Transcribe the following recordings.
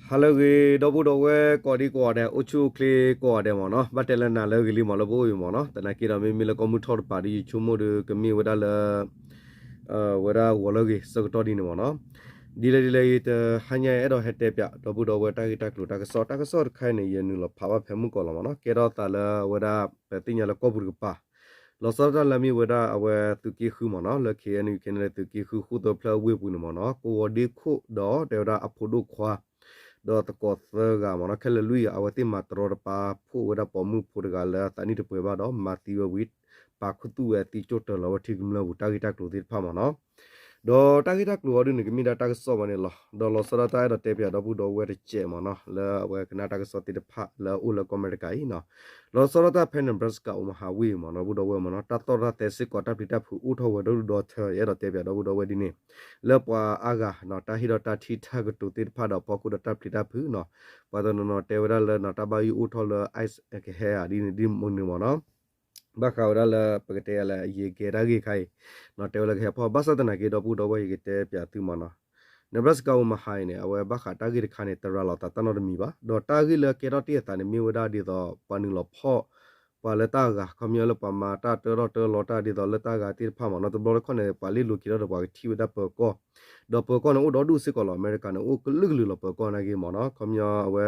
ဟါလၢအဂ့ၤ ဒီပုၢ်ဒီဝဲၢ်ကိးဒံကိးဂၤဒဲး အိၣ်ဆူၣ်အိၣ်ချ့ကိးဂၤဒဲးမ့ၢ်နီၤ, ဘၣ်တဲလၢနၤလၢအဂ့ၤလံမ့ၢ် လၢပအိၣ်အံၤမ့ၢ်နီၤ, သနာ်က့ဒီး မ့မ့ၢ်လၢကီၢ်မုၢ်ထီၣ်တပၤဒီး ယဆိကမိၣ်ဒီး ကမ့ၢ်ဝဲဒၣ်လၢ ဝဲဒၣ်ဂီၤလၢအဂ့ၤဆၢကတီၢ်ဒ်န့ၣ်မ့ၢ်နီၤ, ဒ်လဲၣ်ဒ်လဲၣ်အံၤ တဟါညါအဲၣ်ဒိးဟဲတဲပၠး ဒီပုၢ်ဒီဝဲၢ်တၢ်ဂ့ၢ်တၢ်ကျိၤတၢ်ကစီၣ် တၢ်ကစီၣ်တခါအံၤန့ၣ် ယနုာ်လီၤဖးဘၣ်ဖဲမုၢ်ကီၢ်လီၤမ့ၢ်နီၤ, ကဲထီၣ်သးလၢအဝဲဒၣ် ပသ့ၣ်ညါလၢကီၢ်ပူၤတကပၤ လီၤဆီဒၣ်တၢ်လၢမ့ၢ်ဝဲဒၣ်အဝဲသုးက့ဃုမ့ၢ်နီၤ, လၢ KNU KNLA သုးက့ဃုဃိၣ်သၢဖျၢၣ်အဝ့ၢ်ပူၤန့ၣ်မ့ၢ်နီၤ, ကဝီၤဒ့ခိၣ်ဒီးတဲဝဲဒၣ်အဖိဒိၣ်ခွါ ဒီးသကိးသၢဂၤမ့ၢ်နီၤ, ခဲလၢာ်လွံၢ်ဂၤ အဝဲသ့ၣ်မၤတရီတပါဖှိၣ်ဝဲဒၣ်ပိာ်မုၣ်ဖိတဂၤလၢအသးနံၣ်တပှဲၤဘၣ်ဒီး မၤသံဝဲဝံၤ ပာ်ခူသူၣ်ဝဲအသံ ကၠိၣ်တၢၤလီၤဝဲထံကမျၢၢ်ပူၤ တၢ်ဂ့ၢ်တၢ်ကျိၤသ့ၣ်တဖၣ်မ့ၢ်နီၤ, ဒီးတၢ်ဂ့ၢ်တၢ်ကျိၤအီၤဒ်န့ၣ် ကမ့ၢ်ဒၣ်တၢ်ကစီၣ်ဘၣ်န့ၣ်လီၤ. ဒီးလီၤဆီဒၣ်တၢ်အဲၣ်ဒိးတဲပၠးဒီပုၢ်ဒီဝဲၢ်တစဲးမ့ၢ်နီၤ, လၢအဝဲကနၣ်တၢ်ကစီၣ်သ့ၣ်တဖၣ်လၢအအိၣ်လၢကီၢ်အမဲရကၤအံၤနီၤ, လီၤဆီဒၣ်တၢ်ဖဲ Nebraska Omaha ဝ့ၢ်မ့ၢ်နီၤ ဒီပုၢ်ဒီဝဲၢ်မ့ၢ်နီၤ, တၢ်သီၣ်တၢ်သဲစ့ၢ်ကီး တၢ်ပျံၤတၢ်ဖုးအိၣ်ထီၣ်ဝဲဒိၣ်ဒိၣ်ဒီထၢ ယအဲၣ်ဒိးတဲပၠးဒီပုၢ်ဒီဝဲၢ်ဒ်န့ၣ်, လၢပှၤအါဂၤနီၤ တၢ်ဟ့ၣ်ဒီးတၢ်ထံၣ်တၢ်ကတိၤသ့ၣ်တဖၣ်ဒီး ဖီခိၣ်ဒီးတၢ်ပျံၤတၢ်ဖုးနီၤ, ပှၤတနီၤနီၤတဲဝဲဒၣ်လၢနီၤ တၢ်ဘၣ်ယိၣ်အိၣ်ထီၣ်လၢ ICE ကဟဲဧါဒ်န့ၣ်ဒ်မုၢ်န့ၣ်မ့ၢ်နီၤ ဘၣ်ဃးဝဲဒၣ်လၢပကတဲလၢအယံၤကဲတၢ်ဂ့ၢ်ခါအံၤ, တဲဝဲလၢကဟဲဖီၣ် ဘၣ်ဆၣ်သနာ်က့ဒီပုၢ်ဒီဝဲၢ် ယကတဲပၠးသုမ့ၢ်နီၤ, Nebraska Omaha အံၤန့ၣ် အဝဲဘၣ်ဃးတၢ်ဂ့ၢ်တခါန့ၣ် တရၤလီၤသးတၢ်နီတမံၤဘၣ်, ဒီးတၢ်ဂ့ၢ်လၢကဲထီၣ်တ့ၢ်အသးန့ၣ် မ့ၢ်ဝဲဒၣ်ဒ်သိး ပှၤနုာ်လီၤဖီၣ် ပှၤလၢတၢ်ဂၤ ခီပညီလၢပှၤမၤတၢ်တၢထီၣ်တၢလီၤတၢ်ဒ်သိးလၢတၢ်ဂၤသ့ၣ်တဖၣ်မ့ၢ်နီၤ, တဘျီတခီၣ်န့ၣ် ပှၤလ့လိၤက့ၤထီၣ်ဒီးပှၤကထံၣ်ဝဲဒၣ်ပၢၤကီၢ်, ဒီးပၢၤကီၢ်န့ၣ်အိၣ်ဒီဒူၣ်စ့ၢ်ကီးလီၤ, အမဲရကၤန့ၣ် အိၣ်ကလုာ်ကလုာ်လီၤပၢၤကီၢ်နာ်က့မ့ၢ်နီၤ, ခီပညီအဝဲ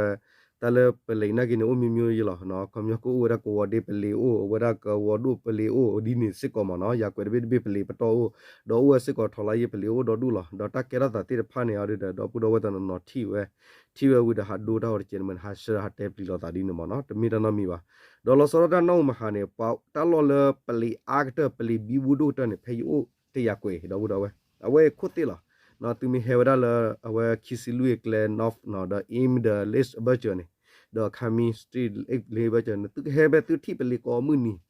တၢ်လၢပလံးနာ်က့န့ၣ် အိၣ်မံၤမံၤယဲလီၤ, ခီပညီကအိၣ်ဝဲဒၣ်ကဝီၤဒ့ပလံးအိၣ် အဝဲဒၣ်ကဝီၤဒိၣ်ပလံးအိၣ် ဒ်န့ၣ်စ့ၢ်ကီးမ့ၢ်နီၤ, ယၤကွဲးတဘ့ၣ်တဘ့ၣ်ပလံးပတီၢ်အိၣ်, ဒီးအိၣ်ဝဲစ့ၢ်ကီးထီလါယ့ပလံးအိၣ်ဒီဒူၣ်လီၤ, ဒီးတၢ်ကဲထီၣ်သးသ့ၣ်တဖၣ်န့ၣ်အီၤဒီး ဒီပုၢ်ဒီဝဲၢ်တနီၤနီၤထံၣ်ဝဲ, ထံၣ်ဝဲဝံၤဒီးဟးဒိတၢ်ဂီၤတကဲးန့ၣ်မ့ၢ် ဟးဆှၢဟးတဲပျံၤလိာ်သးဒ်န့ၣ်မ့ၢ်နီၤ, တမ့ၢ်တၢ်နီတမံၤဘၣ်, ဒီးလီၤဆီဒၣ်တၢ်နီၢ်အူမဟါန့ၣ် ပှၤတၢ်လီၢ်လၢပလံးအါကတၢၢ် ပလံးဘံဘူဒိၣ်ကတၢၢ်န့ၣ် ဖဲယအိၣ်တယၤကွဲး ဒီပုၢ်ဒီဝဲၢ်, အဝဲခိၣ်သ့ၣ်လီၤ, သုမ့ၢ်ဟဲဝဲဒၣ်လၢ အဝဲခံဆံလွံၢ်အကျဲ North နီၤ ဒီး Ames ဒီး Lake Bridgel န့ၣ်, ဒီး Cumming Street Lake Bridgel န့ၣ် သုကဟဲဖဲသုထံၣ်ပလံးကိးမုၢ်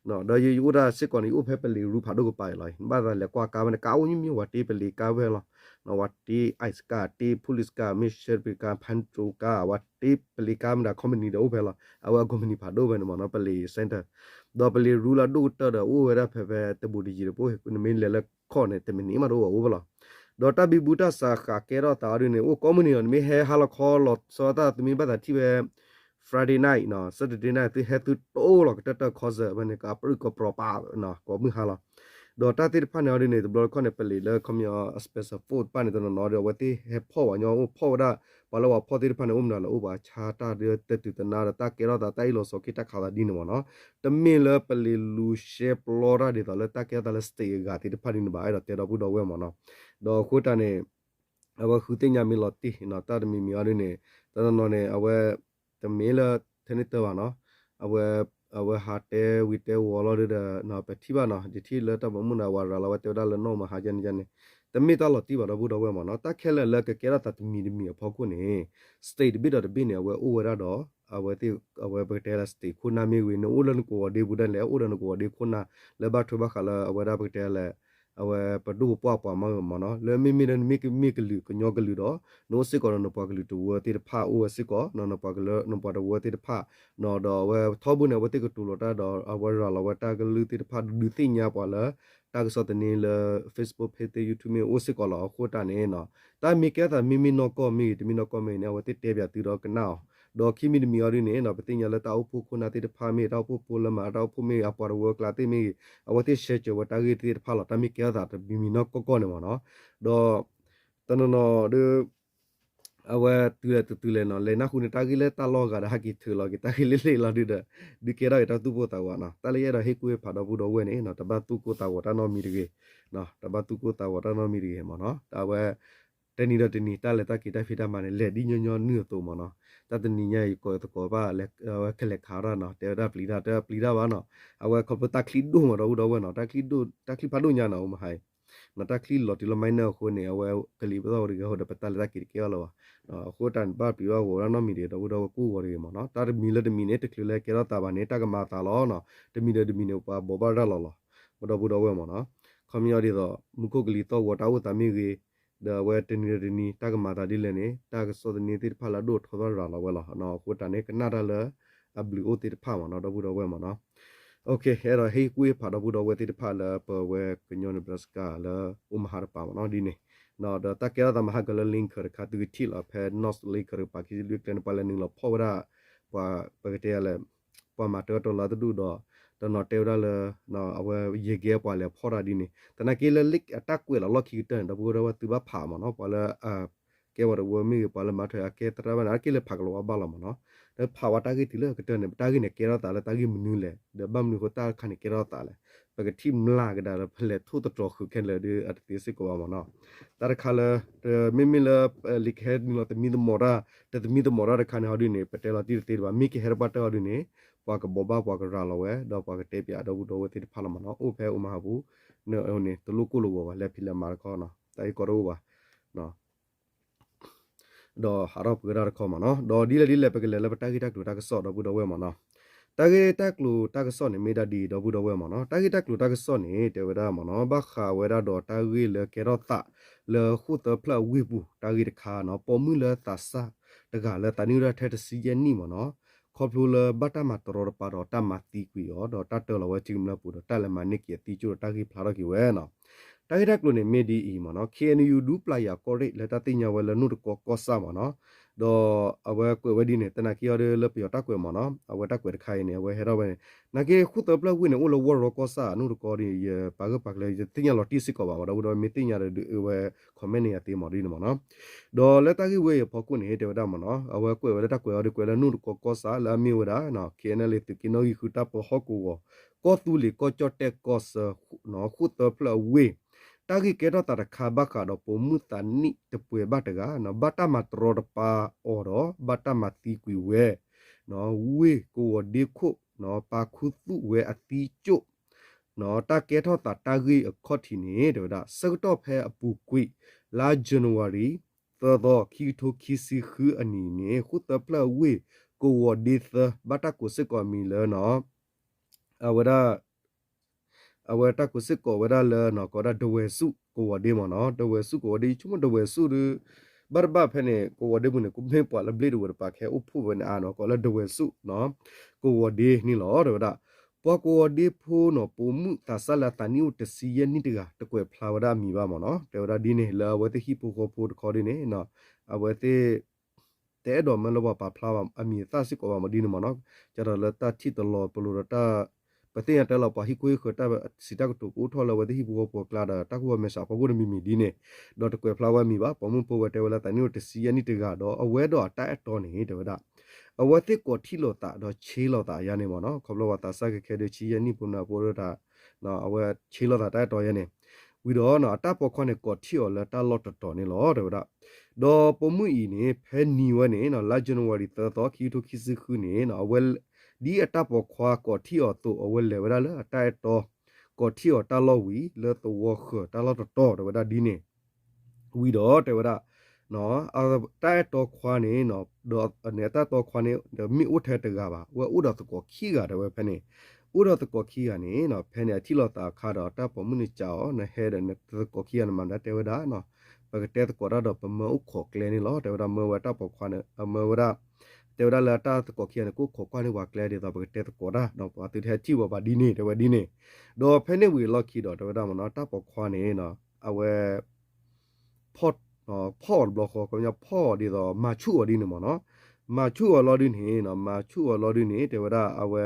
နံၤ ဒီးယအိၣ်တၢ်စ့ၢ်ကီးန့ၣ် ယအိၣ်ဖဲပလံးရူဖးဒိၣ်ကပၤအံၤလီၤ, နဘၣ်သးလဲၤကွၢ်ကါဝဲန့ၣ် ကါအိၣ်မံၤမံၤ ဝဲတ့ပလံးကါဝဲလီၤ, ဝဲတ့ ICE ကါ တ့ police ကါ မ့ၢ် sheriff ကါ patrol ကါ ဝဲတ့ပလံးကါမတၤ company ဒီးအိၣ်ဖဲလီၤ, အဝဲအ company ဖးဒိၣ်ဖဲန့ၣ်မ့ၢ်နီၤ ပလံး center ဒီးပလံးရူလၢအဒိၣ်ကတၢၢ်ဒီး အိၣ်ဝဲဒၣ်ဖဲဖဲတဘူးတယံၤတပိၢ် နမ့ၢ်လဲၤလၢခီၣ်န့ၣ် တမံးနံးမးတအိၣ်ဘၣ်အိၣ်ဖဲလီၤ, ဒီးတၢ်ဘံဘူတၢ်စးဃးကဲထီၣ်သးအီၤဒ်န့ၣ် အိၣ်ကိးမုၢ်နံၤလီၤ, နမ့ၢ်ဟဲဟါလီၤခီလီၤဆီသၣ် သုမ့ၢ်ဘၣ်သးထံၣ်ဝဲ Friday night နီၤ Saturday night သုဟဲသုတအိၣ်လီၤကတၢၢ်တၢၢ် concert ဖဲန့ၣ် ကအပြူၣ်ကပြီၤပာ်နီၤ ကိးမုၢ်ဟါလီၤ, ဒီးတၢ်သ့ၣ်တဖၣ်န့ၣ်အီၤဒ်န့ၣ် တဘျီတခီၣ်န့ၣ် ပလံးလၢခီပညီ special force တဖၣ်န့ၣ် တနီၤနီၤဒီး အဝဲသ့ၣ်ဟဲဖီၣ်ပှၤညီအိၣ်ဖီၣ်ဝဲဒၣ် ပှၤလၢပှၤဖီၣ်သ့ၣ်တဖၣ်န့ၣ် အိၣ်မနုၤလဲၣ် အိၣ်ပှၤဆါတၢ်ဒီးတတုၤသနါဒီး တၢ်ကဲထီၣ်သး တၢ်အ့ၣ်လိာ်ဆိးက့တၢ်ခးသးဒ်န့ၣ်မ့ၢ်နီၤ, တမ့ၢ်လၢပလံးလူၤရှဲပျီတၢ်ဒ်သိးလၢတၢ်ကဲထီၣ်သးလၢ state အဂၤသ့ၣ်တဖၣ်ဒ်န့ၣ်ဘၣ် အဲၣ်ဒိးတဲဒီပုၢ်ဒီဝဲၢ်မ့ၢ်နီၤ, ဒီးအဃိတၢ်န့ၣ် အဝဲဃုသ့ၣ်ညါမ့ၢ်လီၤတံၢ်နီၤ တၢ်တမံၤမံၤအီၤဒ်န့ၣ် တနီၤနီၤန့ၣ် အဝဲ တမ့ၢ်လၢထဲန့ၣ်တၢ်ဘၣ်နီၤ, အဝဲ အဝဲဟးတဲဝံၤတဲဝီၤလီၤဒုဒီး ပထံၣ်ဘၣ်နီၤ ယထံၣ်လၢတၢ်ဘီမုၢ်န့ၣ် အဝဲရၤလီၤဝဲတဲဝဲဒၣ်လၢနီၢ်မဟါယန့ၣ်ယန့ၣ် တမ့ၢ်တၢ်လီၤတံၢ်ဘၣ်ဒီပုၢ်ဒီဝဲၢ်မ့ၢ်နီၤ, တၢ်ခဲလၢာ်လၢကကဲထီၣ်သးတမံၤတမံၤအဖီခိၣ်န့ၣ် state တဘ့ၣ်ဒီးတဘ့ၣ်န့ၣ် အဝဲအိၣ်ဝဲဒၣ်ဒီး အဝဲသ့ၣ် အဝဲပကတဲလၢ state ခိၣ်နၢ်မ့ၢ်ဂ့ၤ နအိၣ်လၢနကဝီၤဒ့ပူၤဒၣ်လဲာ် အိၣ်ဒီးနကဝီၤဒ့ခိၣ်နၢ် လၢဘၣ်ထွဲဘၣ်ဃးလၢအဝဲဒၣ်ပကတဲလၢ အဝဲပဒိၣ်ပပှၢ်ပှၤမၤမ့ၢ်နီၤ, လၢမ့မ့ၢ်လၢနမ့ၢ်ကမ့ၢ်ကလုာ်ကညီကလုာ်ဒီး နအိၣ်စ့ၢ်ကီးဒီးနပှၤကလုာ်တဝၢသ့ၣ်တဖၣ်အိၣ်ဝဲစ့ၢ်ကီး နပှၤကလုာ် နပှၤတဝၢသ့ၣ်တဖၣ်နီၤ, ဒီးအဝဲထီဘိန့ၣ် အဝဲသ့ၣ်ကတိၤလီၤတၢ်ဒီး အဝဲရၤလီၤဝဲတၢ်ကလုၢ်သ့ၣ်တဖၣ် ဒုးသ့ၣ်ညါပှၤလၢ တၢ်ကစီၣ်သန့လၢ Facebook page သ့ၣ် YouTube မ့ၢ်အိၣ်စ့ၢ်ကီးလီၤ. အဃိတၢ်န့ၣ်နီၤ တၢ်မ့ၢ်ကဲထီၣ်သးမ့မ့ၢ်နီၢ်ကီၢ်မ့ၢ်ဂ့ၤ တမ့ၢ်နီၢ်ကီၢ်မ့ၢ်ဂ့ၤန့ၣ် အဝဲသ့ၣ်တဲပၠးသုဒီးကနၣ်အီၤ, ဒီးခံမံၤတမံၤအီၤဒ်န့ၣ်နီၤ ပသ့ၣ်ညါလၢတၢ်အိၣ်ဖှိၣ်ခိၣ်နၢ်သ့ၣ်တဖၣ်မ့ၢ် တၢ်အိၣ်ဖှိၣ်ဖိလၢမၤတၢ်အိၣ်ဖှိၣ်မ့ၢ်ဂ့ၤ အပှၤတဝၢကျါသ့ၣ်မ့ၢ်ဂ့ၤ အဝဲသ့ၣ် share စၢၤဝဲတၢ်ဂ့ၢ်သ့ၣ်တဖၣ်လီၤ. တၢ်မ့ၢ်ကဲထီၣ်သးတမံၤမံၤနီၢ်ကီၢ်ကီၢ်န့ၣ်မ့ၢ်နီၤ, ဒီး တနီၤနီၤဒီး အဝဲတုၤလဲၣ်တတုၤလဲၣ်နီၤ လဲၤနၢ်ဟူန့ၢ်တၢ်ဂ့ၢ်လၢတၢ်လီၢ်ဂၤဒီး ဟဲက့ၤထုးလီၤက့ၤတၢ်ဂ့ၢ်လၢလ့ၣ်လီၤဒုဒီး ဒုးကဲထီၣ်က့ၤတၢ်သူၣ်ကိၢ်သးဂီၤနီၤ. တၢ်လၢယအဲၣ်ဒိးဟ့ၣ်ကူၣ်ဟ့ၣ်ဖးဒီပုၢ်ဒီဝဲၢ်န့ၣ် တဘၣ်သူၣ်ကိၢ်သးဂီၤတၢ်နီတမံၤတဂ့ၤ, တဘၣ်သူၣ်ကိၢ်သးဂီၤတၢ်နီတမံၤတဂ့ၤမ့ၢ်နီၤ. အဝဲ တနံၤဒီးတနံၤ တၢ်လဲၤတၢ်က့ၤတၢ်ဖံးတၢ်မၤန့ၣ် လဲၤဒ်ညီညီနုၢ်အသိးမ့ၢ်နီၤ. တၢ်တနံၤညါအံၤ ကိးသကိးဘၣ် အဝဲကလဲၤခးတၢ်နီၤ တဲဝဲဒၣ်ပျံၤတၢ် တဲပျံၤတၢ်ဘၣ်နီၤ. အဝဲခီဖျိတၢ်ချံဒိၣ်မ့ၢ်ဒီပုၢ်ဒီဝဲၢ်နီၤ တၢ်ချံဒိၣ် တၢ်ချံဖးဒိၣ်ညါနီၤ အိၣ်မဟါအံၤ နီၤ တၢ်ချံလီၤတုၤလီၤ minor အဃိန့ၣ် အဝဲကလံၤပသီၣ်ဝဲတဂ့ၤအဃိဒီး ပတၢ်လဲၤတၢ်က့ၤတကဲဘၣ်လၢၤဘၣ်. အဃိတၢ်န့ၣ် ဘၣ်ပျံၤဘၣ်ဂီၤဝဲဒၣ်နီတမံၤတဂ့ၤ ဒီပုၢ်ဒီဝဲၢ်ကူၣ်ဂီၤတဂ့ၤမ့ၢ်နီၤ. တၢ်တမံၤလၢတမံၤန့ၣ် တချုးလၢကဲထီၣ်သးဘၣ်န့ၣ် တၢ်ကမၤသးလီၤနီၤ. တမံၤဒီးတမံၤန့ၣ် ပှၤဘိးဘၣ်ရၤလီၤလီၤ ဒီပုၢ်ဒီဝဲၢ်မ့ၢ်နီၤ. ခီပညီဒ်သိး မူခိၣ်ကလံၤသီၣ်ဂီၤတၢ်အိၣ်သးမ့ၢ်ဂ့ၤ ဒီးအဝဲတနံၤဒီးတနံၤ တၢ်ကမၤသးဒ်လဲၣ်န့ၣ် တၢ်ကစီၣ်သန့သ့ၣ်တဖၣ်လၢအဒိၣ်ထီၣ်ထီၣ်ရၤလီၤဝဲလီၤ. အဃိတၢ်န့ၣ် ကနၣ်တၢ်လၢအဘျုးအိၣ်သ့ၣ်တဖၣ်မ့ၢ်နီၤ ဒီပုၢ်ဒီဝဲၢ်မ့ၢ်နီၤ. အဲၣ်ဒိးဟ့ၣ်ကူၣ်ဟ့ၣ်ဖးဒီပုၢ်ဒီဝဲၢ်သ့ၣ်တဖၣ်လၢပဝဲကညီ Nebraska လၢ Omaha တပၤမ့ၢ်နီၤ ဒ်န့ၣ် ဒီးတၢ်ကဲထီၣ်သးမဟါကလၢ link တခါ သုကထံၣ်လီၤ ဖဲ North Lake တကပၤခံဆံလွံၢ်ကျဲန့ၣ် ပှၤလဲၤနုာ်လီၤဖီၣ်ဝဲဒၣ် ပှၤ ပကတဲလဲၣ် ပှၤမၤတၢ်အတီလၢတဒူၣ်ဒီး တနီၤတဲဝဲဒၣ်လၢ အဝဲယဲၢ်ကဲပှၤလဲၤဖီၣ်တၢ်ဒ်န့ၣ် သနာ်က့လၢ link အတၢ်ကွဲးလီၤလီၢ်ခံကတၢၢ်န့ၣ် ဒီပုၢ်ဝဲၢ်သုဘၣ်ဖးမ့ၢ်နီၤ ပှၤလၢ ကဲဝဲတဝၢမ့ၢ်ဂ့ၤ ပှၤလၢမၤထွဲအကဲသရၣ်ဘၣ်န့ၣ် အကဲလၢဖးကလီၤဝါဘၣ်လီၤမ့ၢ်နီၤ ဒီးဖးဝဲတၢ်ဂ့ၢ်တုၤလၢကတၢၢ်န့ၣ် ပတၢ်ဂ့ၢ်န့ၣ်ကဲထီၣ်သးလၢတၢ်ဂ့ၢ်မနုၤလဲၣ် ဒီးဘၣ်မနုၤအဃိတၢ်တခါန့ၣ်ကဲထီၣ်သးလဲၣ် ပကထံၣ်မျးကဒါလၢပလဲၤထိၣ်သတြီၤဃုာ်ခဲလၢာ်ဒီးအတသ့စ့ၢ်ကီးဘၣ်မ့ၢ်နီၤ တၢ်တခါလၢ မ့မ့ၢ်လၢ လံာ်ကဟဲနုာ်လီၤသမံသမိးတၢ် တသမံသမိးတၢ်တခါန့ၣ်ဟီဒ်န့ၣ် ပတဲလီၤတံၢ်တသ့တဘၣ် မ့ၢ်ကဟဲတပှၢ်တၢၢ်ဟီဒ်န့ၣ် ပှၤကဘိးဘၣ်ပှၤကရၤလီၤဝဲ ဒီးပှၤကတဲပၠးဒီပုၢ်ဒီဝဲၢ်သ့ၣ်တဖၣ်လီၤမ့ၢ်နီၤ အိၣ်ဖဲအိၣ်မၤဟးပူၤ န့ၣ်န့ၣ် တလိၣ်ကိၢ်လိာ်ဂီၤဘၣ် လဲၤဖံးလဲၤမၤတခီနီၤ တၢ်ဂ့ၢ်ကီတအိၣ်ဘၣ် ဒီးဟးထီၣ်ပှဲၤဒၣ်တခီမ့ၢ်နီၤ ဒီးဒ်လဲၣ်ဒ်လဲၣ် ပကလဲၤလၢပတၢ်ဂ့ၢ်တၢ်ကျိၤတၢ်ကစီၣ်ဒီပုၢ်ဒီဝဲၢ်မ့ၢ်နီၤ တၢ်ဂ့ၢ်တၢ်ကျိၤတၢ်ကစီၣ်န့ၣ် မ့ၢ်ဒၣ်ဒ်အံၤ ဒီပုၢ်ဒီဝဲၢ်မ့ၢ်နီၤ တၢ်ဂ့ၢ်တၢ်ကျိၤတၢ်ကစီၣ်န့ၣ် တဲဝဲဒၣ်မ့ၢ်နီၤ ဘၣ်ဃးဝဲဒၣ်ဒီးတၢ်ဂ့ၢ်လၢကဲထီၣ်သး လၢဃိၣ်သၢဖျၢၣ်အဝ့ၢ်ပူၤ တၢ်ဂ့ၢ်တခါနီၤ ပိာ်မုၣ်လၢသးစၢ်တဂၤလၢသးနံၣ်အိၣ်ဒၣ်ထဲတဆံယဲၢ်နံၣ်မ့ၢ်နီၤ ခီဖျိလၢဘၣ်တၢ်မၤတရီတပါဒီးတၢ်မၤသံကွံာ်အီၤ ဒီးတၢ်တၢလီၤဝဲထံကမျၢၢ်ပူၤဒီးတၢ်လဲၤမၤန့ၢ်က့ၤအသံကၠိၣ်ဒီးတၢ်ဂ့ၢ်ဖျါထီၣ်က့ၤဝဲနီၤ တၢ်ဂ့ၢ်တၢ်ကျိၤန့ၣ် မ့ၢ်ဒ်အံၤမ့ၢ်နီၤ ခ့ၣ်အဲၣ်ယူၣ် ဒူပျၢ်ယၤကီၢ်ရ့ၣ် လၢတၢ်သ့ၣ်ညါဝဲလၢနိၣ်တကီကီၢ်ဆၣ်မ့ၢ်နီၤ ဒီးအဝဲကွဲးဝဲဒ်န့ၣ် သနာ်က့အီၤဒီးလၢပယီၤတၢ်ကွဲးမ့ၢ်နီၤ အဝဲတၢ်ကွဲးတခါအံၤန့ၣ် အဝဲဟဲထီၣ်ဝဲန့ၣ် သနာ်က့ဃိၣ်သၢဖျၢၣ်ဝ့ၢ်န့ၣ် အိၣ်လၢဝီၢ်ရီကီၢ်ဆၣ် နိၣ်တကီဒီး ယပာ်ဂၢၢ်ပာ်ကျၢၤ ယတသ့ၣ်ညါလီၤတံၢ်စ့ၢ်ကီးဘၣ်မ့ၢ် ဒီပုၢ်ဒီဝဲၢ်မ့ၢ်သ့ၣ်ညါဒီးဒုးဝဲ comment န့ၣ်ယၤသ့မ့ၢ်ဒ်န့ၣ်မ့ၢ်နီၤ ဒီးလၢတၢ်ဂ့ၢ်ဝဲအံၤအဖီခိၣ်န့ၣ် တဲဝဲဒၣ်မ့ၢ်နီၤ အဝဲကွဲးဝဲလၢတၢ်ကွဲးအီၤဒီးကွဲးလၢနိၣ်တကီကီၢ်ဆၣ်လၢအမ့ၢ်ဝဲဒၣ် ခ့ၣ်အဲၣ်ယူၣ် သုးက့နီၣ်ဂံၢ်ဃုတၢ်ပၢဟီၣ်ကဝီၤ ကီၢ်သူလ့ၤကီၢ်ကၠီၣ်တဲၣ်ကီၢ်ဆၢ ဃိၣ်သၢဖျၢၣ်အဝ့ၢ် တၢ်ဂ့ၢ်ကဲထီၣ်သးတခါဘၣ်ဃးဒီးပိာ်မုၣ်သးနံၣ်တပှဲၤဘၣ်တဂၤ ဘၣ်တၢ်မၤတရီတပါအီၤဒီး ဘၣ်တၢ်မၤသံကွံာ်ဝဲ ဝ့ၢ်ကဝီၤဒ့ခိၣ် ပာ်ခူသူၣ်ဝဲအသံကၠိၣ် တၢ်ကဲထီၣ်သးတၢ်ဂ့ၢ်အခီၣ်ထံးန့ၣ် တဲဝဲဒၣ် ဆၢကတီၢ်ဖဲအပူၤကွံာ် လါ January သၢသီ ခံကထိခံဆံဃုအနံၣ်န့ၣ် ဃိၣ်သၢဖျၢၣ်ဝ့ၢ် ကဝီၤဒ့သၢ ဘၣ်တၢ်ကိးစ့ၢ်ကီးအမံၤလၢ အဝဲဒၣ် အဝဲတၢ်ကိးစ့ၢ်ကီးဝဲဒၣ်လၢ ကိးဒၣ်ဒဝဲၢ်ဆူၣ်ကဝီၤဒ့မ့ၢ်နီၤ ဒဝဲၢ်ဆူၣ်ကဝီၤဒ့ ယဆိကမိၣ်ဒဝဲၢ်ဆူၣ်ဒီး ဘၣ်တဘၣ်ဖဲန့ၣ် ကဝီၤဒ့ပူၤန့ၣ် ကမ့ၢ်ပှၤလၢဘျ့ၣ်တဝဲၢ်တပၤကဟဲအိၣ်ဖှိၣ်ဝဲန့ၣ်အါနီၤ ကိးလၢဒဝဲၢ်ဆူၣ် ကဝီၤဒ့န့ၣ်လီၤ တဲဝဲဒၣ် ပှၤကဝီၤဒ့ဖိနီၤ ပိာ်မုၣ်သးစၢ်လၢအသးနံၣ်အိၣ်တဆံယဲၢ်နံၣ်တဂၤ တကွဲးဖျါဝဲဒၣ်အမံၤဘၣ်မ့ၢ်နီၤ တဲဝဲဒၣ်ဒ်န့ၣ် လၢအဝဲသ့ၣ်ဟံၣ်ဖိဃီဖိတခီဒ်န့ၣ် အဝဲသ့ၣ် တအဲၣ်ဒိးမၢလၢပှၤပာ်ဖျါအမံၤအသၣ်စ့ၢ်ကီးဘၣ်မ့ၢ်ဒ်န့ၣ်မ့ၢ်နီၤ ကဒီးလၢတၢ်ထံၣ်တလီၤပလိာ်ဒီးတၢ် ပသ့ၣ်ညါတဲလီၤပှၤဟံၣ်ခိၣ်ဟံၣ်ဃၢၤတၢ်စံးတၢ်ကတိၤကအိၣ်ထီၣ်လၢအဝဲသ့ၣ်ဟံၣ်ဖိဃီဖိအကျါဒီး တၢ်ကူၣ်ဘၣ်မဲာ်ဆှးအဖီခိၣ်တမံၤမံၤဒ်န့ၣ် ဒီးတကွဲးဖျါဝဲအမံၤဘၣ် ပိာ်မုၣ်ဖိဝဲတဲဝဲလၢသးနံၣ်အိၣ်တဆံယဲၢ်နံၣ်တဂၤဒီး အဝဲဒီးအတၢ်အဲၣ်တီန့ၣ် တဲဝဲဒၣ် အဝဲသ့ၣ်ကိးထံၣ်လိာ်သးဒီးဆ့လိာ်သးယါန့ၣ်မ့ၢ်နီၤ ခီဖျိပှၤသးစၢ်ခဲခဲဒီးဆံယဲၢ်နံၣ်ဖိနၢ်ဖိဒၣ် အဝဲဆ့လိာ်သးတၢ်အဲၣ်တီယါန့ၣ် ဝံၤဒီး အတၢ်ပိာ်ခွါန့ၣ် ကိးထံၣ်အီၤလၢတၢ်လီၢ်တတီၤန့ၣ်လီၤ တဲဝဲဒၣ် ဒီးပိာ်မုၣ်အံၤန့ၣ် ဖဲနံၤဝဲန့ၣ် လါ January သၢသီ ခံကထိခံဆံဃုန့ၣ် အဝဲ ဒ်အတၢ်ပိာ်ခွါကိးထံၣ်အီၤအသိး အဝဲလဲၤဝဲဒၣ်လၢအတၢ်အဲၣ်တီ ကိးထံၣ်အီၤတၢ်လီၢ်ဝံၤ လၢသဝီဃၢၤတၢ်လီၢ်တတီၤ တဲဝဲဒၣ်ဒ်န့ၣ် ဝံၤဒီးတဲဝဲဒၣ် တၢ်အဲၣ်တီခွါန့ၣ် ဒီးအတၢ်အဲၣ်တီခွါန့ၣ် ဒီးမ့ၢ်အိၣ်ထဲတဂၤဘၣ် ဝဲအိၣ်ဒီးသကိးခံဂၤတဲဝဲဖဲန့ၣ် အိၣ်ဒီးသကိးခံဂၤန့ၣ် ဖဲန့ၣ်အထံၣ်လိာ်သးအခါဒီး တၢ်ပိာ်မုၣ်န့ၣ်စံးအီၤ နဟဲဒီးနသကိးခံဂၤန့ၣ်မၤမနုၤတဲဝဲဒၣ် ပကတဲသကိးတၢ်ဒီးပမၢအိၣ်ခိးကျဲန့ၣ်လီၤ တဲဝဲဒၣ်မၢဝဲတၢ်ပိာ်ခွါန့ၣ် အမၢဝဲဒၣ် တဲဝဲဒၣ်လၢတၢ်သကိးခံဂၤန့ၣ် ကအိၣ်ခိးကွၢ်န့ၢ်ပှၤကျဲဒ်သိးပကတဲသကိးတၢ် ဒီးပှၤသုတဟဲထံၣ်ဝဲဘၣ်ဒ်န့ၣ်တဲဝဲဒ်န့ၣ် ဒီးဖဲန့ၣ်ဝံၤအလီၢ်ခံဒီးတဲဝဲဒၣ်မ့ၢ်နီၤ တၢ်ပိာ်ခွါန့ၣ် အဝဲ ဖီၣ်အီၤတဘျီဃီ ခီပညီဖီၣ်အီၤဒ်သိးမၤဆူၣ်အီၤဒ်န့ၣ်မ့ၢ်နီၤ မၤဆူၣ်အီၤလီၤဒ်န့ၣ် မၤဆူၣ်အီၤလီၤဒ်န့ၣ် တဲဝဲဒၣ်အဝဲ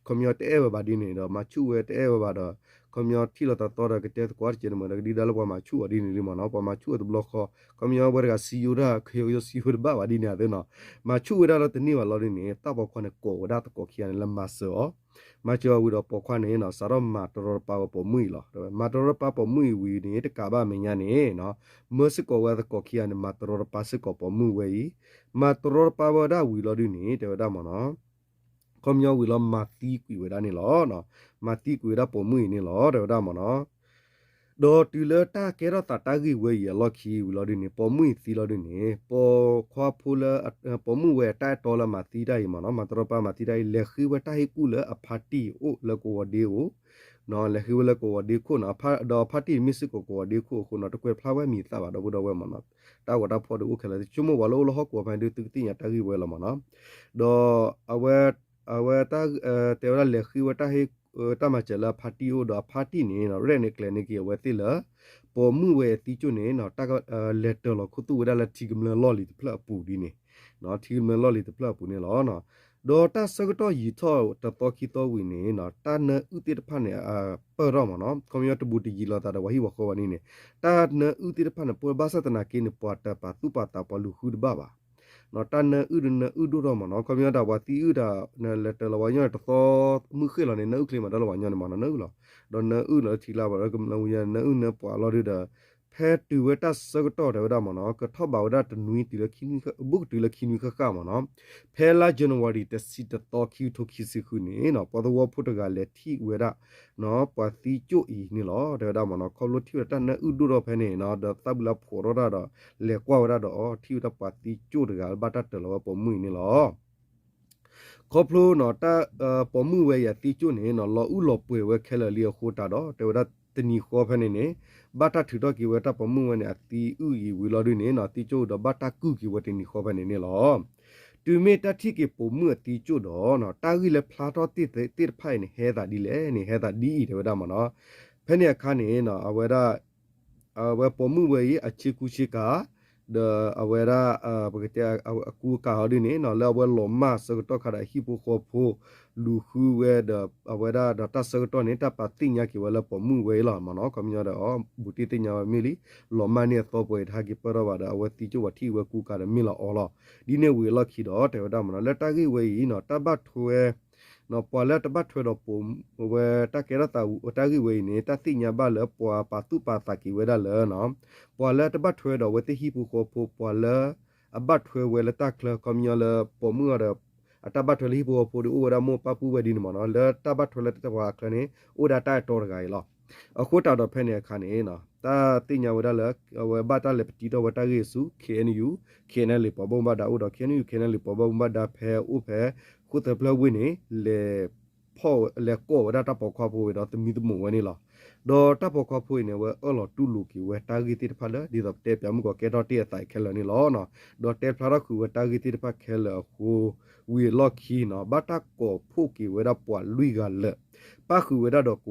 ခီပညီတအဲၣ်ဝဲဘၣ်ဒ်န့ၣ်ဒီး မၤဆူၣ်ဝဲတအဲၣ်ဝဲဘၣ်ဒီး ခီပညီထံၣ်လိာ်သးသီဒီးကတဲသကိးတကဲးန့ၣ်မ့ၢ်ဒီး ကဒံဒါလၢပှၤမၤဆူၣ်အီၤဒ်န့ၣ်ဒ်မ့ၢ်နီၤ ပှၤမၤဆူၣ်ဝဲတဘျီဃီ ခီပညီဝဲတဂၤစံယိတၢ် ခီပညီစံယိတဘၣ်ဘၣ်ဒ်န့ၣ်အသးနီၤ မၤဆူၣ်ဝဲဒၣ်လီၤတန့ၢ်ဘၣ်လီၤဒ်န့ၣ် တၢ်ပိာ်ခွါန့ၣ်ကိးဝဲဒၣ်သကိးခံဂၤန့ၣ်လၢမၤစၢၤအီၤ မၤစၢၤအီၤဝံၤဒီးပိာ်ခွါန့ၣ် စးထီၣ်မၤတရီတပါဝဲပိာ်မုၣ်အံၤလီၤ မၤတရီတပါပိာ်မုၣ်အံၤဝံၤန့ၣ် တကးဘၣ်အမဲာ်ညါန့ၣ် မၢစ့ၢ်ကီးဝဲသကိးခံဂၤန့ၣ် မၤတရီတပါစ့ၢ်ကီးပိာ်မုၣ်ဝဲအံၤ မၤတရီတပါဝဲဒၣ်ဝံၤလီၤဒ်န့ၣ် တဲဝဲဒၣ်မ့ၢ်နီၤ ခီပညီဝံၤလီၤမၤသံကွံာ်ဝဲဒၣ်န့ၣ်လီၤ မၤသံကွံာ်ဝဲဒၣ်ပိာ်မုၣ်အံၤန့ၣ်လီၤ တဲဝဲဒၣ်မ့ၢ်နီၤ ဒီးတုၤလၢတၢ်ကဲထီၣ်သးတၢ်ဂ့ၢ်ဝဲအံၤအလီၢ်ခံဝံၤလီၤဒ်န့ၣ် ပိာ်မုၣ်အံၤသံလီၤဒ်န့ၣ် ပိာ်ခွါဖိလၢ ပိာ်မုၣ်ဝဲအတၢ်အဲၣ်တီလၢမၤသံတၢ်အံၤမ့ၢ်နီၤ မၤတရီတပါမၤသံတၢ်အံၤ လဲၤဃ့ဝဲတၢ်ဟ့ၣ်ကူၣ်လၢအဖါတံၢ်အအိၣ်လၢကဝီၤဒ့အိၣ် လဲၤဃ့ဝဲလၢကဝီၤဒ့ခိၣ်နီၤ ဒီးအဖါတံၢ်မ့ၢ်စ့ၢ်ကီးကဝီၤဒ့ခိၣ်အဃိနီၤ တကွဲးဖျါဝဲအမံၤအသၣ်ဘၣ်ဒီပုၢ်ဒီဝဲၢ်မ့ၢ်နီၤ တၢ်ဂီၤတၢ်ဖီၣ်ဒုးအိၣ်ခဲလၢာ် ဆိကမိၣ်ပှၤလၢအိၣ်လၢဟီၣ်ကဝီၤဖဲဒုးသုကသ့ၣ်ညါတၢ်ဂ့ၢ်ဝဲလီၤမ့ၢ်နီၤ ဒီး အဝဲ အဝဲ တဲဝဲဒၣ်လဲၤဃ့ဝဲတၢ်ဟ့ၣ် တၢ်မၤစၢၤလၢအဖါတံၢ်အအိၣ်ဒီးအဖါတံၢ်န့ၣ် ရဲၣ်န့ၣ်ကျဲၤန့ၢ်က့ၤအဝဲသ့ၣ်လၢ ပိာ်မုၣ်ဝဲအသံကၠိၣ်န့ၣ် တၢ်လဲၤတၢၤလီၤခူသူၣ်ဝဲဒၣ်လၢထံကမျၢၢ်လီၢ်လံၤတဖျၢၣ်အပူၤဒ်န့ၣ်, ထံကမျၢၢ်လီၢ်လံၤတဖျၢၣ်အပူၤန့ၣ်လီၤ. ဒီးတၢ်ဆၢကတီၢ်ယံာ်ထီၣ်တသီခံသီဝံၤန့ၣ် တၢ်နၢအုၣ်သ့ၣ်တဖၣ်န့ၣ် ပၢၢ်ထီၣ်မ့ၢ်နီၤ, ခီပညီတဘူးတယံၤလိာ်သးဒီးပှၤဟံၣ်ပှၤဃီဘၣ်န့ၣ်န့ၣ်, တၢ်နၢအုၣ်သ့ၣ်တဖၣ်န့ၣ် ပၢၢ်ဘၣ်ဆၣ်သနာ်က့န့ၣ် ပှၤတၢၤပာ်သူၣ်ပာ်သး ပှၤလူၤဃုတဘၣ်ဘၣ် တၢ်နၢအုၣ်ဒီးနၢအုၣ်ဒိၣ်ထီၣ်မ့ၢ်နီၤ, ခီပညီဒၣ်ပှၤသံအုၣ်တၢ် လဲၤတၢၤလီၤပှၤကညီန့ၣ် တသီမုၢ်ဃ့ၢ်လီၤန့ၣ် နၢအုၣ်ချ့မး ဒီးလၢပှၤကညီန့ၣ်မ့ၢ်နီၤ နၢအုၣ်လီၤ, ဒီးနၢအုၣ်လီၤထံကျါဘၣ်ဒီးကမျၢၢ်ဝံၤ နၢအုၣ်နၢပှၤလီၤဒုဒီး ဖဲတုၤဝဲတၢ်ဆၢကတီၢ်တဲဝဲဒၣ်မ့ၢ်နီၤ ကထီၣ်ဘးဝဲဒၣ်တနွံတုၤလၢ ဘူးကတုၤလၢခံနွံဃၣ်ဃၣ်မ့ၢ်နီၤ, ဖဲလါ January တဆံတသီ ခံကထိခံဆံဃုန့ၣ်နီၤ ပှၤသဝီဖိတဂၤလဲၤထံၣ်ဝဲဒၣ် ပှၤသံကၠိၣ်အံၤန့ၣ်လီၤ. တဲဝဲဒၣ်မ့ၢ်နီၤ ခီဖျိထံၣ်ဝဲဒၣ်တၢ်နၢအုၣ်ဒိၣ်ထီၣ်ဖဲန့ၣ်နီၤ ဒီးသးဘုလၢဖှီၣ်ထီၣ်တၢ်ဒီး လဲၤကွၢ်ဝဲဒၣ်ဒီး ထံၣ်ဝဲဒၣ်ပှၤသံကၠိၣ်တဂၤလၢဘၣ်တၢ်တၢၤလီၤဝဲပိာ်မုၣ်အံၤန့ၣ်လီၤ. ခီဖျိနီၤ တၢ်ပိာ်မုၣ်ဝဲအံၤအသံကၠိၣ်န့ၣ်နီၤ လီၤအုၣ်လီၤပှဲၤဝဲခဲလၢာ်လံအဃိတၢ်ဒီး တဲဝဲဒၣ်တနံၤဃီဖဲန့ၣ်န့ၣ် ဘၣ်တၢ်ထုးထီၣ်က့ၤဝဲတၢ်ပိာ်မုၣ်ဝဲန့ၣ် အသံအုၣ်အံၤဝံၤလီၤဒုန့ၣ်နီၤ သံကၠိၣ်ဒီးဘၣ်တၢ်ကုၢ်က့ၤဝဲတနံၤဃီဖဲန့ၣ်န့ၣ်လီၤ. တုၤမ့ၢ်တၢ်ထံၣ်က့ၤပိာ်မုၣ်အသံကၠိၣ်ဒီး တၢ်ဂ့ၢ်လၢဖျါထီၣ်သ့ၣ်တဖၣ်အံၤန့ၣ် ဟဲသးဒ်လဲၣ်န့ၣ် ဟဲသးဒ်အံၤတဲဝဲဒၣ်မ့ၢ်နီၤ. ဖဲန့ၣ်အခါန့ၣ် အဝဲဒၣ် အဝဲပိာ်မုၣ်ဝဲအံၤ အဆ့ကူဆ့ကၤ ဒီးအဝဲဒၣ် ပကတဲအကူအကၤအီၤဒ်န့ၣ်နီၤ လၢအဝဲလီၤမၢ်ဆၢကတီၢ်ခါဒီးအဟံၣ်ဖိဃီဖိ လူၤဃုဝဲဒီး အဝဲဒၣ်ဒီးတၢ်ဆၢကတီၢ်န့ၣ် တၢ်ပာ်သ့ၣ်ညါက့ၤဝဲလၢပိာ်မုၣ်ဝဲအံၤလီၤမ့ၢ်နီၤ ခီပညီဒီး ဘူးတံၢ်သ့ၣ်ညါဝဲမ့ၢ်လံ လီၤမၢ်န့ၢ်အသီပှဲၤအံၤတဟဲက့ၤပၢၢ်ထီၣ်ဘၣ်ဒီး အဝဲသံကၠိၣ်ဝဲထံၣ်ဝဲကူကၤဒီးမ့ၢ်လီၤအီၤလီၤ. ဒ်န့ၣ်ဝံၤအလီၢ်ခံဒီး တဲဝဲဒၣ်မ့ၢ်နီၤ လၢတၢ်ဂ့ၢ်ဝဲအံၤနီၤ တၢ်ဘၣ်ထွဲ ပှၤလၢတဘၣ်ထွဲဒီးပိာ်မုၣ်ဝဲတၢ်ကဲထီၣ်သးတၢ်ဂ့ၢ်ဝဲအံၤန့ၣ် တၢ်သ့ၣ်ညါဘၣ်လၢပှၤပာ်သူၣ်ပာ်သးက့ၤဝဲဒၣ်လၢ ပှၤလၢတဘၣ်ထွဲဒီးအဝဲသ့ၣ်ဟံၣ်ဖိဃီဖိ ပှၤလၢအဘၣ်ထွဲဝဲလၢတၢ်ချၢ ခီပညီလၢပိာ်မုၣ်အီၤဒီး အတၢ်ဘၣ်ထွဲလၢဟံၣ်ဖိဃီဖိဒီးအိၣ်ဝဲဒၣ်မိၢ်ပၢ်ပုၢ်ဝဲၢ်ဒ်န့ၣ်မ့ၢ်နီၤ လၢတၢ်ဘၣ်ထွဲလၢတၢ်ပှၤအချၢန့ၣ် အိၣ်ဝဲဒၣ်တၢ်အဲၣ်တီတဂၤအံၤလီၤ. အဃိသတးဒီးဖဲန့ၣ်အခါန့ၣ် တၢ်သ့ၣ်ညါဝဲဒၣ်လၢ အဝဲဘၣ်တၢ်လဲၤပတံထီၣ်ဝဲတၢ်ဂ့ၢ်ဆူ K N U, K N L A ပှၤဘၣ်မူဘၣ်ဒါအိၣ်ဒီး K N U, K N L A ပှၤဘၣ်မူဘၣ်ဒါဖဲအိၣ်ဖဲ ဃိၣ်သၢဖျၢၣ်ဝ့ၢ်န့ၣ် လဲၤဖီၣ်လဲၤကိးဝဲဒၣ်တၢ်ပိာ်ခွါဖိဝဲဒီးသမံသမိးဝဲန့ၣ်လီၤ. ဒီးတၢ်ပိာ်ခွါဖိအံၤန့ၣ် အဝဲအၢၣ်လီၤတူၢ်လိာ်က့ၤဝဲတၢ်ဂ့ၢ်သ့ၣ်တဖၣ်လၢ ဒ်သိးပတဲပၠးမုၢ်ကီးကဲထီၣ်တ့ၢ်အသးအံၤခဲလၢာ်န့ၣ်လီၤ. ဒီးတဲဖျါထီၣ်ဃုာ်ဝဲတၢ်ဂ့ၢ်သ့ၣ်တဖၣ်ခဲလၢာ်အဃိ ဝံၤအလီၢ်ခံနီၤ ဘၣ်တၢ်ကိးဖှိၣ်က့ၤဝဲဒၣ်ပှၤလွံၢ်ဂၤလၢာ် ပၣ်ဃုာ်ဝဲဒၣ်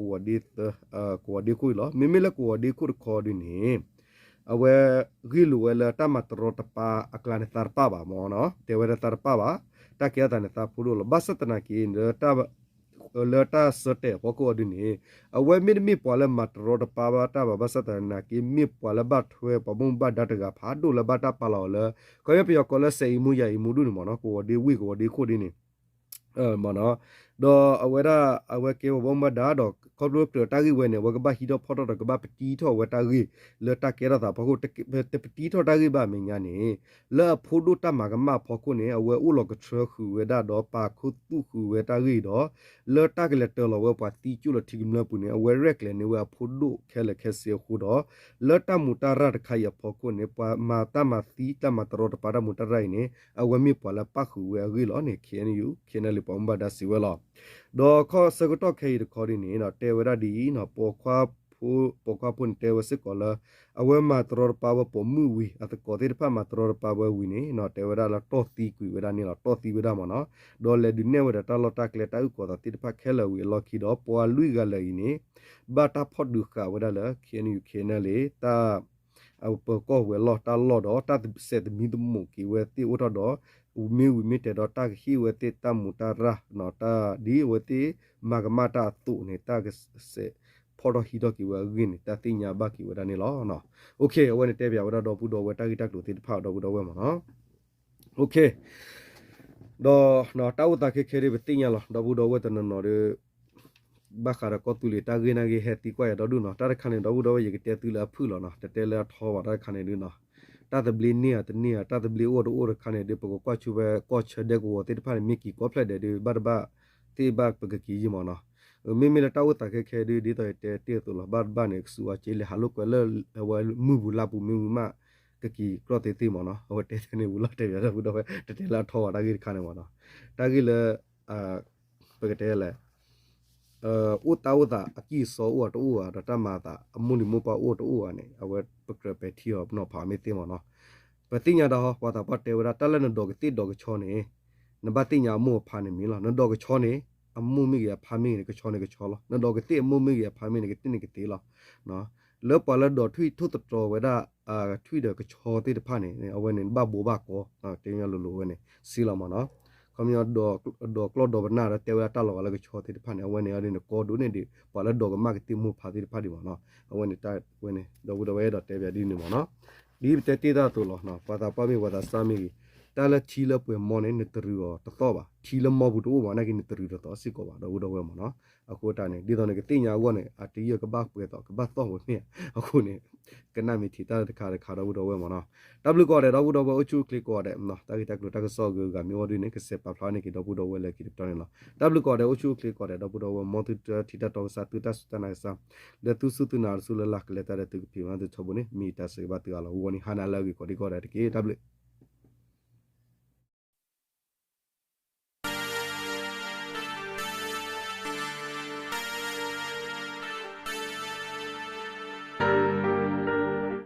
ဒီးကဝီၤဒ့သၢ ကဝီၤဒ့ခိၣ်အံၤလီၤ. မ့မ့ၢ်လၢကဝီၤဒ့ခိၣ်တခီဒုန့ၣ် အဝဲဂ့ၢ်လိာ်ဝဲလၢတၢ်မၤတရီတပါအကျါန့ၣ် သးတပၣ်ဘၣ်မ့ၢ်နီၤ တဲဝဲဒၣ်သးတပၣ်ဘၣ် တၢ်ကဲထီၣ်သးန့ၣ်သးဖိဒိၣ်လီၤ. ဘၣ်ဆၣ်သနာ်က့ လၢတၢ်ဆၢတဲာ်အဖီခိၣ်အီၤဒုန့ၣ် အဝဲမ့တမ့ၢ်ပှၤလၢမၤတရီတပါဘၣ်တၢ်ဘၣ် ဘၣ်ဆၣ်သနာ်က့ မ့ၢ်ပှၤလၢဘၣ်ထွဲပှၤဘၣ်မူဘၣ်ဒါတဂၤဖးဒိၣ်လၢဘၣ်တၢ်ပာ်လီၤအီၤလၢ ခီပညီပယီၤကိးလၢစဲးအံၤမူယၤအံၤမူဒုန့ၣ်မ့ၢ်နီၤ ကဝီၤဒ့ဝ့ၢ်ကဝီၤဒ့ခိၣ်ဒ်န့ၣ် မ့ၢ်နီၤ ဒီးအဝဲဒၣ် အဝဲကဲပှၤဘၣ်မူဘၣ်ဒါဒီး ခီဖျိကြၢးတၢ်ဂ့ၢ်ဝဲန့ၣ် အဝဲကဘၣ်ဟံးထီၣ်ဖီၣ်ထီၣ်ဒီး ကဘၣ်ပတံထီၣ်ဝဲတၢ်ဂ့ၢ် လၢတၢ်ကဲထီၣ်သးအဖီခိၣ် တပတံထီၣ်တၢ်ဂ့ၢ်ဘၣ်အမဲာ်ညါန့ၣ် လၢအဖိဒိၣ်တၢ်မၤကမၣ်အဖီခိၣ်န့ၣ် အဝဲအိၣ်လီၤကဆှၢဃုာ်ဝဲဒၣ်ဒီးပာ်ခူသူၣ်ဃုာ်ဝဲတၢ်ဂ့ၢ်ဒီး လၢတၢ်ကလဲၤတၢၤလီၤဝဲပှၤသံကၠိၣ်လၢထံကမျၢၢ်ပူၤန့ၣ် အဝဲရဲၣ်ကျဲၤန့ၢ်ဝဲအဖိဒိၣ်ခဲလၢာ်ခဲဆ့အဃိဒီး လၢတၢ်မူးတၢ်ရၢ်တခါအံၤအဖီခိၣ်န့ၣ် ပှၤမၤတၢ်မၤသံတၢ်မၤတရီတပါတၢ်မူးတၢ်ရၢ်အံၤန့ၣ် အဝဲမ့ၢ်ပှၤလၢပၣ်ဃုာ်ဝဲအဂ့ၢ်လီၤန့ၣ် K N U, K N L A ပှၤဘၣ်မူဘၣ်ဒါစံးဝဲလီၤ. ဒီးခီဆၢကတီၢ်ခဲအံၤတခီဒ်န့ၣ်ဒီး တဲဝဲဒၣ်ဒ်အံၤနီၤ ပိာ်ခွါဖိ ပိာ်ခွါဖိန့ၣ်တဲဝဲစ့ၢ်ကီးလၢ အဝဲမၤတရီတပါဝဲပိာ်မုၣ်ဝံၤ အသကိးသ့ၣ်တဖၣ်မၤတရီတပါဝဲဝံၤန့ၣ် တဲဝဲဒၣ်လၢတီၢ်သံကွံာ်ဝဲဒၣ်န့ၣ်လီၤ. တီၢ်သံဝဲဒၣ်မ့ၢ်နီၤ ဒီးလဲၤဒုးနဲၣ်ဝဲဒၣ်တၢ်လီၢ်တၢ်ကျဲတၢ်အုၣ်ကီၤသးသ့ၣ်တဖၣ်ခဲလၢာ်ဝံၤအလီၢ်ခံဒီး ပှၤလွံၢ်ဂၤလၢာ်အံၤန့ၣ် ဘၣ်တၢ်ဖီၣ်ဒုးဃာ်ဝဲဒၣ်လၢ K N U K N L A တၢ် အပၢၤကီၢ်ဝဲၤလီၢ်တၢ်လီၢ်ဒီး တၢ်စဲးသမံသမိးက့ၤဝဲသ့ၣ်အိၣ်ထီၣ်ဒီး မ့ၢ်ဝံၤမ့ၢ်တဲာ်ဒီးတၢ်ကဟ့ၣ်ဝဲသ့ၣ်တၢ်မူးတၢ်ရၢ် တၢ်ဒ်အဝဲသ့ၣ်မၤကမၣ်တၢ်အသိးန့ၣ် တၢ်ကစဲးဖီၣ်ထီၣ်ဟံးထီၣ်က့ၤဝဲအဂ့ၢ်န့ၣ် တၢ်သ့ၣ်ညါဘၣ်က့ၤဝဲဒၣ်န့ၣ်လီၤ. အဝဲန့ၣ်တဲပၠးဝဲဒၣ်ဒီပုၢ်ဒီဝဲၢ်တၢ်ဂ့ၢ်တၢ်ကျိၤသ့ၣ်တဖၣ်ဒီပုၢ်ဒီဝဲၢ်မ့ၢ်နီၤ ဒီးတၢ်အိၣ်သးခဲခဲဒ်ပသ့ၣ်ညါလီၤ ဒီပုၢ်ဒီဝဲၢ်တနီၤနီၤဒီး ဘၣ်ဃးဒီးကီၢ်သူလ့ၤတၢ်ဂ့ၢ်နာ်က့ဟဲသံကွၢ်ယၤဒီဒူၣ်နီၤ တၢ်တခါန့ၣ် ဒီပုၢ်ဒီဝဲၢ်ယကတဲသုလၢအဖုၣ်လီၤနီၤ တတဲလၢအထီဘၣ်တၢ်တခါန့ၣ်ဒုနီၤ တၢ်သဘျ့န့ၢ်ဧါတန့ၢ်ဧါ တၢ်သဘျ့အိၣ်တအိၣ်တခါန့ၣ်ဒု ပကကွၢ်ဆိဝဲကီၢ်ဆၢဒဲကဝီၤသ့ၣ်တဖၣ်န့ၣ် မ့ၢ်က့ၤကီဖျၢၣ်ဒဲးဒု ဘၣ်တဘၣ်သ့ၣ်ဘၣ်ပကက့ၤယံမ့ၢ်နီၤ မ့မ့ၢ်လၢတၢ်အိၣ်သးခဲခဲဒု ဒ်သိးယတဲတ့ၢ်အသိးလီၤ ဘၣ်တဘၣ်န့ၣ် ကစူးအီၤက့ၤလဲၤဟးလိာ်ကွဲလၢ အဝဲမုၢ်ပူၤလါပူၤမ့ၢ်ဝံၤမး ကက့ၤကြီၢ်သ့သ့မ့ၢ်နီၤ အဝဲတဲတ့ၢ်န့ၣ်ဝံၤလီၤတဲပၠးဒီပုၢ်ဒီဝဲၢ် တတဲလၢအထီဘၣ်တၢ်ဂ့ၢ်တခါန့ၣ်မ့ၢ်နီၤ တၢ်ဂ့ၢ်လၢ ပကတဲလဲၣ် အိၣ်တၢ်အိၣ်သးအကံၢ်အစီအိၣ်အတအိၣ်ဧါ ဒီးတၢ်မၤအသးအမိၢ်လံၤမိၢ်ပှၢ်အိၣ်တအိၣ်ဧါန့ၣ် အဝဲပကြၢးပဲာ်ထံအီၤနီၤဖးမ့ၢ်သ့မ့ၢ်နီၤ ပသ့ၣ်ညါဒီး ပှၤသးပှၢ်တဲဝဲဒၣ် တၢ်လၢနဒိးကသ့ၣ်ဒိးကဆီန့ၣ် နဘၣ်သ့ၣ်ညါအမိၢ်အဖါန့ၣ်မ့ၢ်လီၤ နဒိးကဆီန့ၣ် အမိၢ်မ့ၢ်ဂ့ၤအဖါမ့ၢ်ဂ့ၤန့ၣ် ကဆီန့ၣ်ကဆီလီၤ နဒိးကသ့ၣ်အမိၢ်မ့ၢ်ဂ့ၤအဖါမ့ၢ်န့ၣ် ကသ့ၣ်န့ၣ်ကသ့လီၤ လၢပှၤလၢဒိးထွံၣ်ထိၣ်သတြီၤဝဲဒၣ် ထွံၣ်ဒီးကဆီသ့ၣ်တဖၣ်န့ၣ် အဝဲန့ၣ်ဘၣ်ဘိးဘၣ်ကီ တဲညီလိၤလိၤဝဲန့ၣ် စ့လီၤမ့ၢ်နီၤ. ခီပညီ ဒိးကျီၢ်ဒိးပနၢ်ဒီးတဲဝဲဒၣ်တၢ်လီၤဂာ်လၢကဆီသ့ၣ်တဖၣ်န့ၣ် အဝဲန့ၣ်အဒ်န့ၣ် ကီဒိၣ်န့ၢ်ဒံး ပှၤလၢဒိးကမၣ်ကသ့ၣ်မိၢ်ဖးသ့ၣ်တဖၣ်ဒံးမ့ၢ်နီၤ. အဝဲန့ၣ်တၢ်ဝဲန့ၣ် ဒီပုၢ်ဒီဝဲၢ်အဲၣ်ဒိးတဲပၠးဒ်န့ၣ်မ့ၢ်နီၤ. ဒ်ပတဲတ့ၢ်တၢ်အသိးလီၤ. ပှၤသးပှၢ်မ့ၢ်ပှၤသးစၢ်မ့ၢ်ဂ့ၤ, တၢ်လၢထံလၢပှဲၤမီန့ၣ် နတရူးအီၤတသီၣ်ဘၣ်. ထံလၢမီပူၤတအိၣ်ဘၣ်နာ်က့ နတရူးတသီၣ်စ့ၢ်ကီးဘၣ် ဒီပုၢ်ဒီဝဲၢ်မ့ၢ်နီၤ. အဃိတၢ်န့ၣ် ဒ်သိးနကသ့ၣ်ညါအဂီၢ်န့ၣ် အတယၢၢ်ကဘၣ်ပှဲၤသီၣ် ကဘၣ်သီၣ်ဝဲမ့ၢ်ဧါ. အဃိန့ၣ် ကနၣ်မ့ၢ်ထံၣ်တၢ်တခါတခါ ဒီပုၢ်ဒီဝဲၢ်မ့ၢ်နီၤ. တၢ်ဘျုးကိးဂၤဒဲး ဒီပုၢ်ဒီဝဲၢ် အိၣ်ဆူၣ်အိၣ်ချ့ကိးဂၤဒဲးမ့ၢ်နီၤ. တၢ်ဂ့ၢ်တၢ်ကျိၤတၢ်ကစီၣ်အဂုၤအဂၤမ့ၢ်အိၣ်ဒ်န့ၣ် ကစဲးပာ်ဖျါန့ၢ်က့ၤ ဒီပုၢ်ဒီဝဲၢ်လၢခံတပတီၢ်န့ၣ်လီၤ. တၢ်ဘျုးကိးဂၤဒဲး အိၣ်ဆူၣ်အိၣ်ချ့ကိးဂၤဒဲး ဒီပုၢ်ဒီဝဲၢ် မ်သုတၢ်ထံၣ်တၢ်တီကစၢ် သုတၢ်စူၢ်တၢ်နာ်ကစၢ် လၢသုစူၢ်သုနာ်တစူၢ်လၢ်လၢ် ကလဲၤတၢ်ဒီးသုကဖံးမၤသုထီဘိန့ၣ် မ့ၢ်တၢ်ဆၢဂ့ၤဘၣ်သုအါလီၤ. ဂီၤနံၤဟါနၤလၢအဂ့ၤကိးဒံကိးဂၤဒဲးတက့ၢ်. တၢ်ဘျုး